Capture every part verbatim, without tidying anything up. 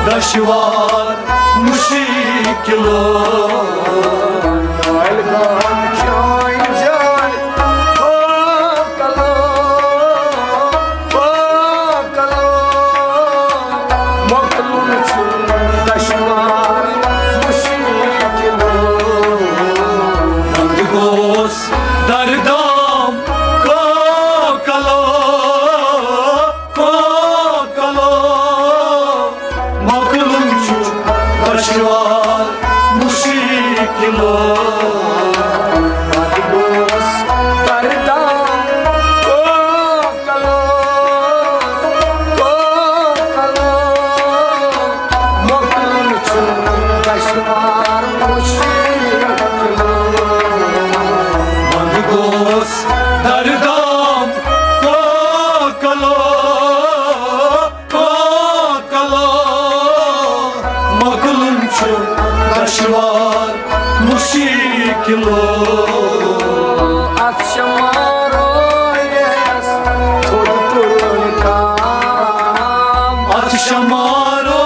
دشوار مشکلو۔ نالگام چانۍ جاے، او کلو، او کلو، مۄکلُن چھُ دشوار مشکلو۔ بنٛد گوس دردام، او کلو، او کلو، مۄکلُن چھُ دشوار مشکلو۔ بنٛد گوس دردام، او کلو، او کلو، مۄکلُن چھُ دشوار مشکلو۔ بنٛد گوس دردام، او کلو، او کلو، مۄکلُن چھُ دشوار مشکلو۔ اتھ شمارو یس تھوٚد تُلنہٕ کام۔ اتھ شمارو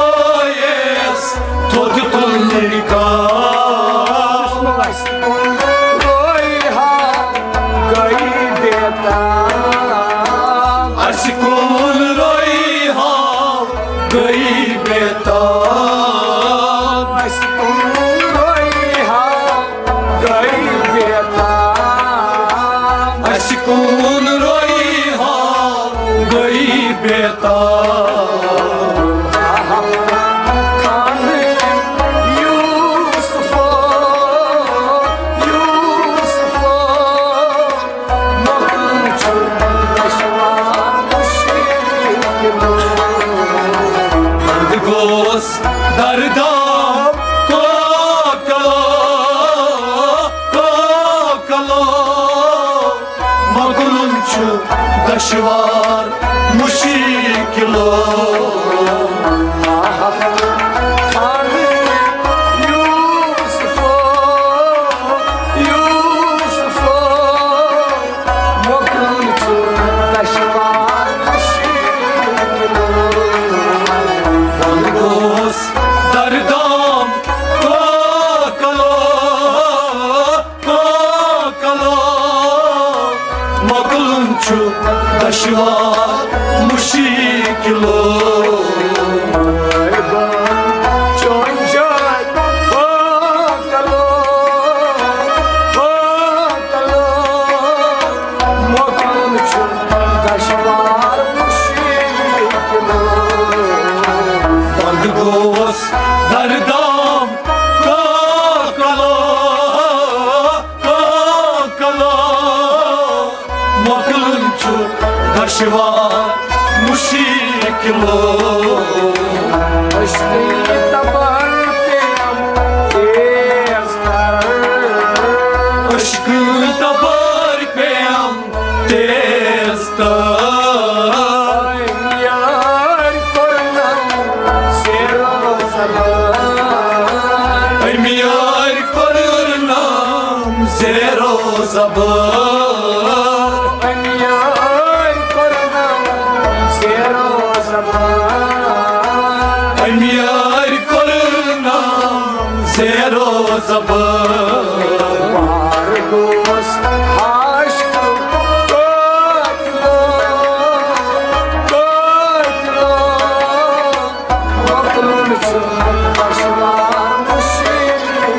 یس تھوٚد تُلنہٕ کام۔ اسہِ کُن رویہِ ہا گٔے بے تاب۔ اسہِ کُن رویہِ ہا گٔے بے تاب۔ اسہِ کُن رویہِ ہا گٔے بے تاب۔ اسہِ کُن رویہِ ہا گٔے بے تاب۔ خانہٕ یوسفو، یوسفو، مۄکلُن چھُ دشوار مشکلو۔ بنٛد گوس دردام، او کلو، او کلو، مۄکلُن چھُ دشوار مشکلو۔ خانہٕ یوسفو، یوسفو، مۄکلُن چھُ دشوار مشکلو۔ بنٛد گوس دردام، او کلو، او کلو، مۄکلُن چھُ دشوار مشکلو۔ چون جاے، او کلو، او کلو، مۄکلُن چھُ دشوار مشکلو۔ بنٛد گوس دردام، او کلو، او کلو، مۄکلُن چھُ دشوار مشکلو۔ عشقٕکۍ تبر پیٚیَم تیز تر۔ عشقٕکۍ تبر پیٚیَم تیز تر۔ أمۍ یارِ کوٚرنم زیرو زبر۔ أمۍ یارِ کوٚرنم زیرو زبر۔ أمۍ یارِ کوٚرنم زیرو زبر۔ أمۍ یارِ کوٚرنم زیرو زبر۔ وار گوس عاشق قٲتلو، قٲتلو۔ مۄکلُن چھُ دشوار مشکلو۔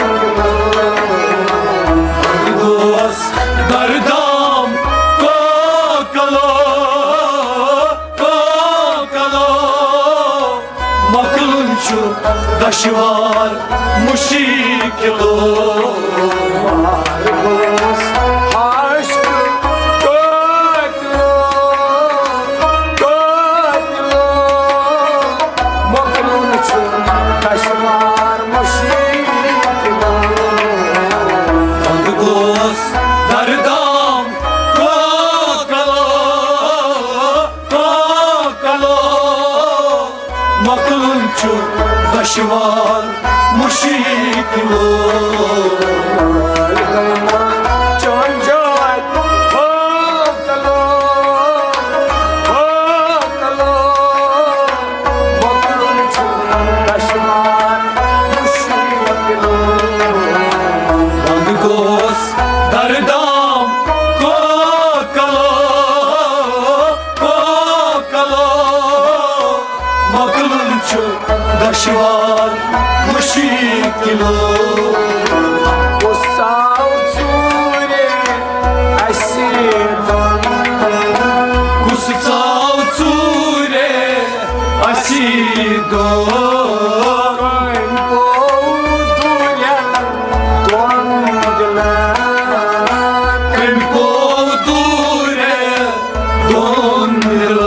بنٛد گوس دردام، او کلو، او کلو، مۄکلُن چھُ دشوار مشکلو۔ وار گوس عاشق قٲتلو، قٲتلو۔ مۄکلُن چھُ دشوار مشکلو۔ بنٛد گوس دردام، او کلو، او کلو، مۄکلُن چھُ دشوار مشکلو۔ چون جاے، او کلو، او کلو، مۄکلُن چھُ چھُ دۄشوار مُشکِلو۔ کُس ژاو ژوٗرِ اَسہِ دۄن؟ کُس ژاو ژوٗرِ اَسہِ دۄن؟ کٔمۍ پوٚو دوٗرٮ۪ن دۄن دِلن؟ کٔمۍ پوٚو دوٗرِ دۄن دِلن؟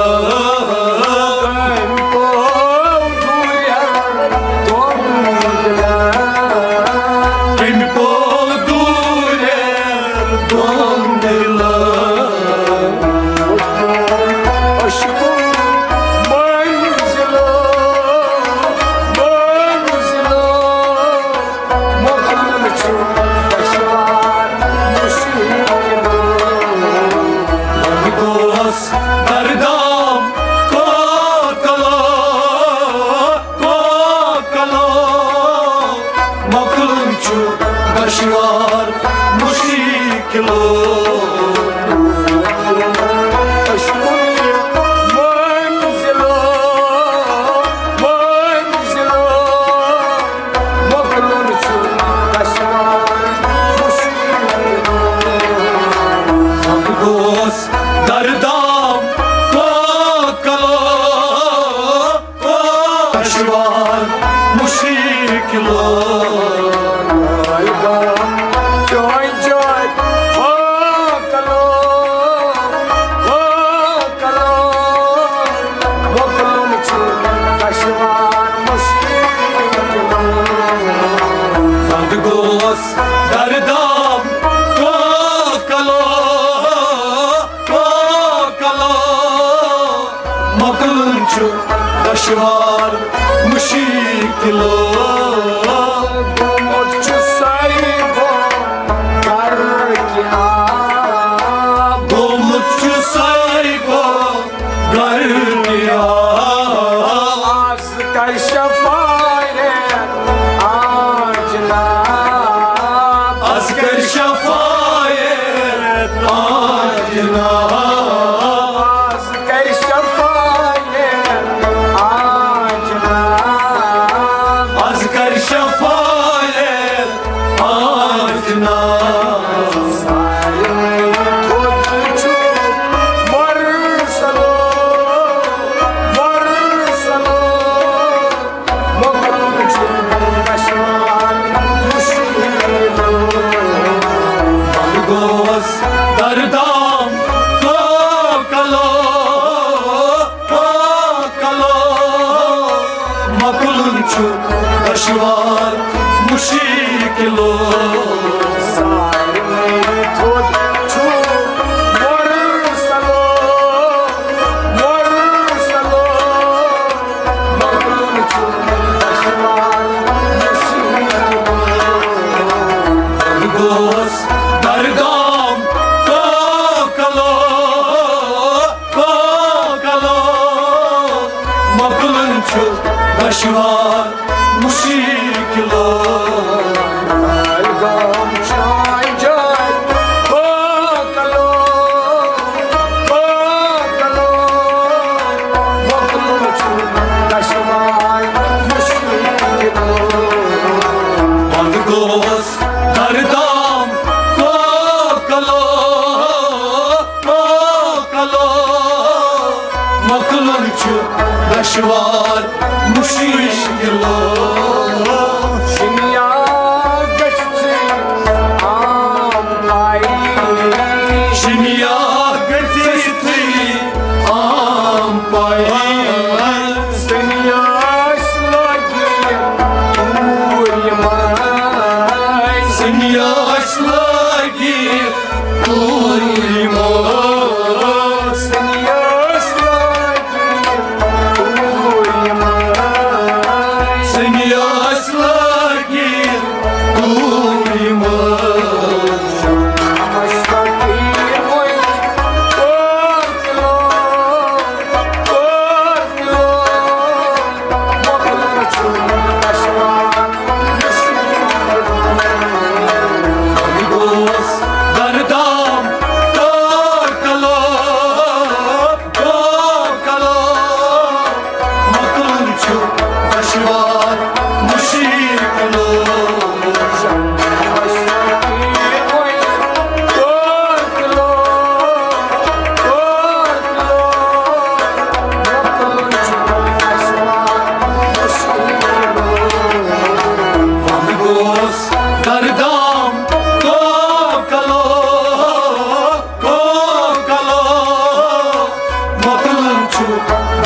کٔمۍ پوٚو دوٗرٮ۪ن دۄن دِلن؟ کٔمۍ پوٚو دوٗرٮ۪ن دۄن دِلن؟ عشقُک منزلو، منزلو۔ مۄکلُن چھُ دۄشوار مُشکِل۔ وۄنۍ گوس دردام کوکلو، کوکلو۔ مۄکلُن چھُ دۄشوار مُشکِلو۔ عشقُک منزلو، منزلو۔ مۄکلُن چھُ دۄشوار مُشکِل۔ وۄنۍ گوس دردام کوکلو، کوکلو۔ دۄشوار مُشکِلو۔ چوے چوے کوکلو، کوکلو۔ مۄکلُن چھُ دۄشوار مُشکِل۔ پتہٕ گوس دردام کوکلو، کوکلو۔ مۄکلُن چھُ دۄشوار مُشکِلو۔ گوٚمُت چھُ ساے بو گرٕ کہِ آب۔ گوٚمُت چھُ ساے بو گرٕ کہِ آب۔ آز کر شفایت آ جناب۔ آز کر شفایت آ جناب۔ آز کر شفایت آ جناب۔ آز کر شفایت آ جناب۔ سارنٕے تھوٚد چھُ مرسلو، مرسلو۔ مۄکلُن چھُ دۄشوار مُشکِلو۔ بنٛد گوس دردام کوکلو، کوکلو۔ مۄکلُن چھُ دۄشوار مُشکِلو۔ سارنٕے تھوٚد چھُ مرسلو، مرسلو۔ مۄکلُن چھُ دۄشوار مُشکِلو۔ بنٛد گوس دردام کوکلو، کوکلو۔ مۄکلُن چھُ دۄشوار مُشکِلو۔ پہلگام چھُ جاے کوکلو، کوکلو۔ مۄکلُن چھُ دۄشوار مُشکِلو۔ پتہٕ گوس دردام کوکلو، کوکلو۔ مۄکلُن چھُ دۄشوار مُشکِلو۔ شِنیا گژھِ ژٕے آم پاے۔ شِنیا گژھِ ژٕے آم پاے۔ سِنیاس لٲگِتھ ٹوٗرۍ ماے۔ سِنیاس لٲگِتھ ٹوٗرۍ ماے۔ سِنیاس لٲگِتھ ٹوٗرۍ ماے۔ سِنیاس لٲگِتھ ٹوٗرۍ ماے۔ شامس پتہٕ یِمَے کوکلو، کوکلو۔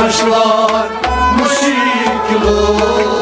دشوار مشکلوں